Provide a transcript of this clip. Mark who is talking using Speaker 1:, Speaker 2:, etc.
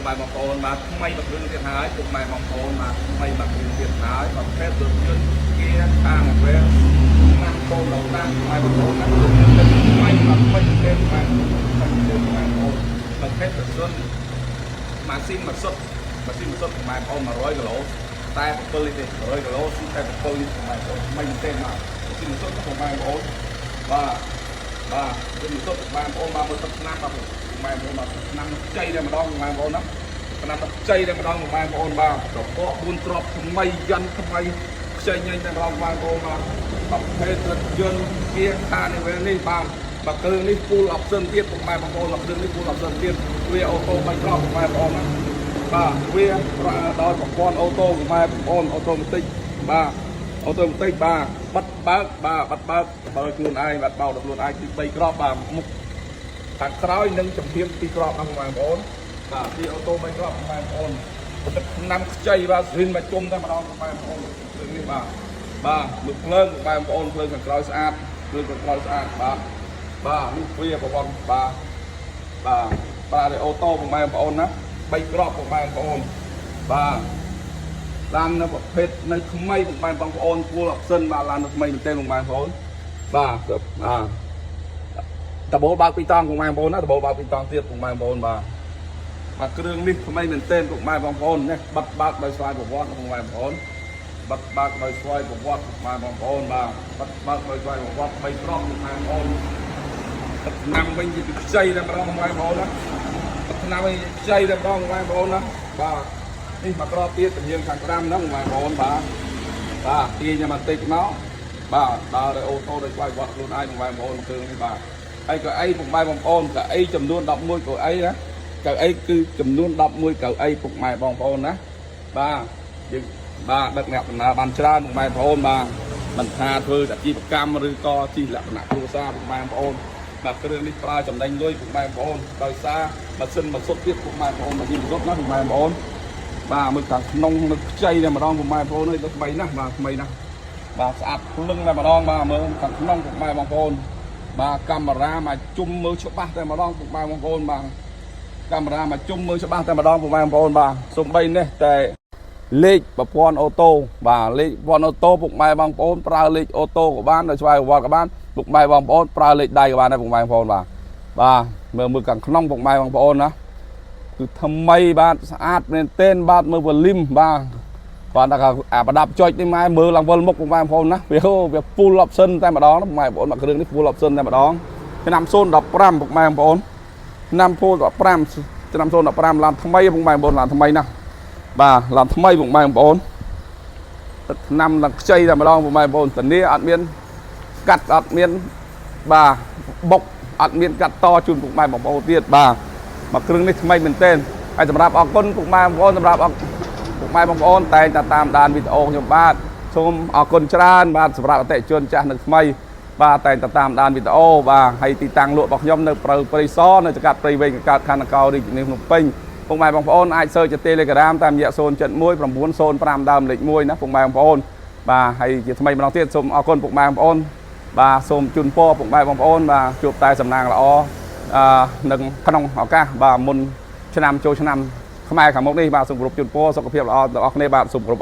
Speaker 1: កម៉ែបងប្អូនបាទថ្មីមួយគ្រឿងទៀតហើយពុកម៉ែបងប្អូនបាទថ្មីមួយគ្រឿងទៀតហើយប្រភេទរថយន្តគៀខាងវែឆ្នាំកូនដល់តាមម៉ែបងប្អូនណារថយន្តថ្មីបាទថ្មីទេម៉ែថ្មីទេម៉ែបងប្អូនប្រភេទរថយន្តម៉ាស៊ីនម៉ាសុតម៉ាស៊ីនម៉ាសុតម៉ែបងប្អូន100គីឡូតែ7លីត្រទេ100គីឡូស៊ីតែ7លីត្រម៉ែបងប្អូនថ្មីទេបាទម៉ាស៊ីនម៉ាសុតបងប្អូនបាទបាទម៉ាស៊ីនម៉ាសុតបងប្អូនបាទមើលទឹកឆ្នាំបាទម៉ែបងប្អូនបាទឆ្នាំខ្ចីតែម្ដងម៉ែបងប្អូនណា ឆ្នាំខ្ចីតែម្ដងបងប្អូនបាទប្រកប4គ្រាប់ថ្មីយន្តថ្មីខ្ចីញញតែម្ដងបងប្អូនបាទប្រភេទរថយន្តជាខានីវេលនេះបាទបើគ្រឿងនេះ full option ទៀតពុកម៉ែបងប្អូនបើគ្រឿងនេះ full option ទៀតវា auto 3គ្រាប់ពុកម៉ែបងប្អូនណាបាទវាដោយប្រព័ន្ធ auto ពុកម៉ែបងប្អូន automatic បាទ automatic បាទបិទបើកបាទបិទបើកបើខ្លួនឯងបាទបោកដល់ខ្លួនឯងទី3គ្រាប់បាទមុខខាងក្រោយនិងចំហៀង2គ្រាប់ណាបងប្អូនបាទទី auto 3គ្រាប់បងប្អូនទឹកឆ្នាំខ្ចីបាទស្រីនមកជុំតែម្ដងបងប្អូនរឿងនេះបាទបាទមើលភ្លើងបងប្អូនភ្លើងខាងក្រោយស្អាតភ្លើងខាងក្រោយស្អាតបាទបាទនេះវាប្រព័ន្ធបាទបាទបាទ auto បងប្អូនណា3គ្រាប់បងប្អូនបាទឡាននៅប្រភេទនៅថ្មីបងប្អូន full option បាទឡាននៅថ្មីមែនទេបងប្អូនបាទបាទដបូលបើកពីរតង់បងប្អូនណាដបូលបើកពីរតង់ទៀតបងប្អូនបាទបាទគ្រឿងនេះថ្មីមែនទែនពុកម៉ែបងប្អូននេះបាត់បើកដោយស្វ័យប្រវត្តិពុកម៉ែបងប្អូនបាត់បើកដោយស្វ័យប្រវត្តិពុកម៉ែបងប្អូនបាទបាត់បើកដោយស្វ័យប្រវត្តិ3គ្រាប់ពុកម៉ែបងប្អូនទឹកឆ្នាំវិញជាខ្ចីតែម្ដងពុកម៉ែបងប្អូនណាទឹកឆ្នាំវិញខ្ចីតែម្ដងពុកម៉ែបងប្អូនណាបាទនេះមកក្របទៀតជំនាញខាងក្រាមហ្នឹងពុកម៉ែបងប្អូនបាទបាទទាញបន្តិចមកបាទដើរដោយ auto ដោយស្វ័យប្រវត្តិខ្លួនឯងពុកម៉ែបងប្អូនគ្រឿងនេះបាទហើយកៅអីពុកម៉ែបងប្អូនកៅអីចំនួន11កៅអីណាកៅអីគឺចំនួន11កៅអីពុកម៉ែបងប្អូនណាបាទយើងបាទដឹកអ្នកដំណើរបានច្រើនពុកម៉ែបងប្អូនបាទមិនថាធ្វើអាជីវកម្មឬក៏ជិះលក្ខណៈគ្រួសារពុកម៉ែបងប្អូនបាទគ្រឿងនេះប្រើចំណេញលុយពុកម៉ែបងប្អូនដោយសារម៉ាស៊ីនម៉ាសុតទៀតពុកម៉ែបងប្អូនម៉ាស៊ីនម៉ាសុតណាពុកម៉ែបងប្អូនបាទមើលខាងក្នុងនៅខ្ចីតែម្ដងពុកម៉ែបងប្អូនអើយថ្មីណាស់បាទថ្មីណាស់បាទស្អាតភ្លឹងតែម្ដងបាទមើលខាងក្នុងពុកម៉ែបងប្អូនបាទកាមេរ៉ាមកជុំមើលច្បាស់តែម្ដងពុកម៉ែបងប្អូនបាទកាមេរ៉ាមកជុំមើលច្បាស់តែម្ដងពុកម៉ែបងប្អូនបាទសំបីនេះតែលេខប្រព័ន្ធ auto បាទលេខប្រព័ន្ធ auto ពុកម៉ែបងប្អូនប្រើលេខ auto ក៏បានដោយស្វ័យប្រវត្តិក៏បានពុកម៉ែបងប្អូនប្រើលេខដៃក៏បានដែរពុកម៉ែបងប្អូនបាទបាទមើលមើលខាងក្នុងពុកម៉ែបងប្អូនណាគឺថ្មីបាទស្អាតមែនទែនបាទមើល volume បាទគាត់ថាអាប្រដាប់ចុចនេះម៉ែមើលឡើងវិលមុខពុកម៉ែបងប្អូនណាវាវា full option តែម្ដងណាពុកម៉ែបងប្អូនមកគ្រឿងនេះ full option តែម្ដងឆ្នាំ015ពុកម៉ែបងប្អូនឆ្នាំ015ឆ្នាំ015ឡានថ្មីពុកម៉ែបងប្អូនឡានថ្មីណាស់បាទឡានថ្មីពុកម៉ែបងប្អូនទឹកឆ្នាំឡើងខ្ចីតែម្ដងពុកម៉ែបងប្អូនធានាអត់មានកាត់អត់មានបាទបុកអត់មានកាត់តជូនពុកម៉ែបងប្អូនទៀតបាទមកគ្រឿងនេះថ្មីមែនទែនហើយសម្រាប់អរគុណពុកម៉ែបងប្អូនសម្រាប់អរពុកម៉ែបងប្អូនតែងតែតាមដានវីដេអូខ្ញុំបាទសូមអរគុណច្រើនបាទសម្រាប់អតិថិជនចាស់និងថ្មីបាទតែងតែតាមដានវីដេអូបាទហើយទីតាំងលក់របស់ខ្ញុំនៅព្រៅព្រៃសរនៅចង្កាត់ព្រៃវែងកកើតខណ្ឌនគររាជធានីភ្នំពេញពុកម៉ែបងប្អូនអាច search ជា Telegram តាមរយៈ071 905ដើមលេខ1ណាពុកម៉ែបងប្អូនបាទហើយជាថ្មីម្ដងទៀតសូមអរគុណពុកម៉ែបងប្អូនបាទសូមជូនពរពុកម៉ែបងប្អូនបាទជួបតែសំណាងល្អអឺនឹងក្នុងឱកាសបាទមុនឆ្នាំចូលឆ្នាំខ្មែរខាងមុខនេះបាទសូមគោរពជូនពរសុខភាពល្អដល់អស់គ្នាបាទសូមគោរព។